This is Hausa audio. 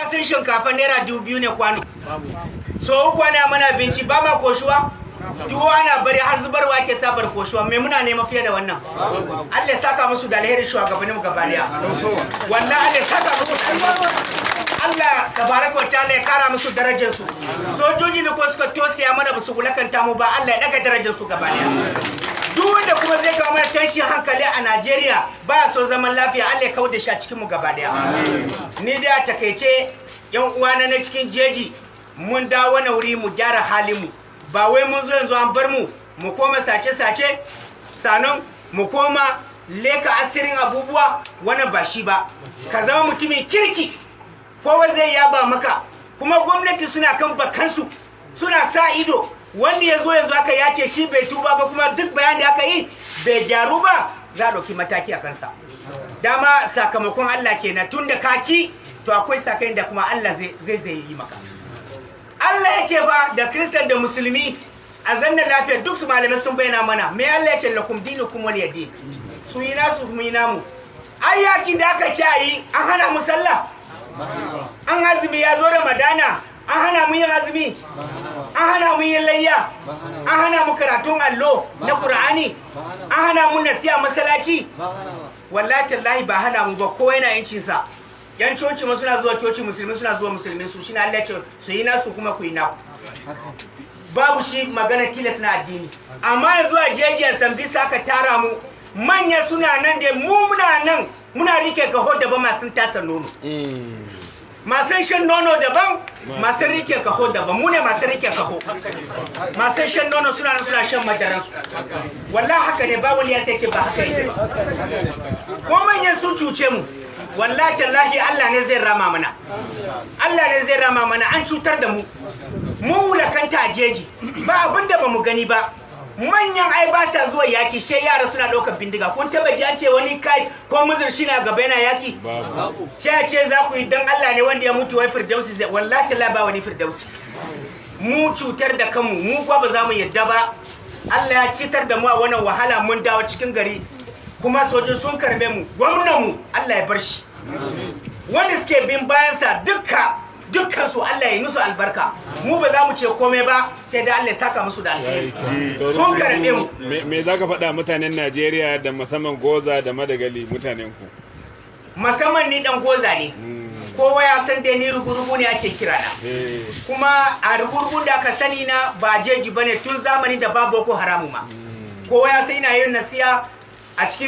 san shinkafa ₦2,000 ne kwano. So uku ana mana abinci, ba ma koshuwa. Tuwo ana bari har zubarwa ke sabar koshuwa. Me muna nema fiye da wannan? Allah ya saka musu da alheri, shugabannin mu gaba daya. Wallahi Allah ya saka musu da alheri. Allah tabaraka wa ta'ala ya kara musu darajar su. Sojoji da ko suka tosiya mana, ba su wulakanta mu ba, Allah ya daga darajar su gaba daya. Duk wanda kuma zai kawo mana tashin hankali a Najeriya, ba so zaman lafiya, Allah ya kawo da shi a cikin mu gaba daya. Ni dai a takaice, yan uwana na cikin jeji, mun dawo wani wuri mu gyara halin mu. Ba wai mun zo yanzu an bar mu mu koma sace-sace, sannan mu koma leka asirin abubuwa. Wannan ba shi ba. Ka zama mutumin kirki, kowa zai yaba maka. Kuma gwamnati suna kan bakansu, suna sa ido. Wanda ya zo yanzu aka yace shi bai tuba ba, kuma duk bayan da aka yi bai gyaru ba, za a ɗauki mataki a kansa. Dama sakamakon Allah kenan. Tun da kaki, to akwai sakayin da kuma Allah zai yi maka. Allah ya ce ba da Kristan da Musulmi a zanna lafiya. Duk su malamai sun bayyana mana me Allah ya ce: "Lakum dinukum waliya din." Su yi nasu, mu yi namu. Ai yakin da aka ce a yi, an hana mu sallah? An azumi ya zo Ramadana, an hana mu yin azumi? An hana mu yin layya? An hana mu karatun allo na Qur'ani? An hana mu nasiya masallaci? Wallahi tallahi ba hana mu ba. Kowa yana yancin sa. Yan coci ma suna zuwa coci, Musulmi suna zuwa Musulmi su. Shine Allah ya ce su yi nasu kuma ku yi naku. Babu shi magana tilas na addini. Amma yanzu a jejiyar Sambisa aka tara mu, manya suna nan da mu muna nan, muna rike kaho daban, masu tatsa nono, masu shan nono daban, masu rike kaho daban. Mu ne masu rike kaho, masu shan nono suna nan suna shan madaransu. Wallahi haka ne, ba wani ya sai ce ba haka yake ba. Ko manyan sun cuce mu, wallahi tallahi Allah ne zai rama mana. Allah ne zai rama mana. An cutar da mu, mun wulakanta a jeji, ba abin da ba mu gani ba. Manyan ai ba sa zuwa yaki, sai yara suna ɗaukar bindiga. Kun taba ji an ce wani kai ko muzur shi na gaba yana yaki? Sai a ce za ku yi dan Allah ne, wanda ya mutu wai firdausi zai. Wallahi tallahi ba wani firdausi. Mu cutar da kanmu, mu kuwa ba za mu yadda ba. Allah ya citar da mu a wannan wahala, mun dawo cikin gari, kuma sojin sun karbe mu. Gwamnan mu Allah ya bar shi, wanda suke bin bayansa dukka dukkan su Allah ya yi musu albarka. Mu ba za mu ce komai ba, sai dai Allah ya saka musu da alheri, sun karbe mu. Me za ka faɗa mutanen Najeriya da musamman Gwoza da Madagali, mutanen ku? Musamman ni dan Gwoza ne, kowa ya san dai ni Rugurugu ne ake kira na. Kuma a Rugurugun da aka sani na ba jeji bane, tun zamanin da ba Boko Haramu ma kowa ya san ina yin nasiya a cikin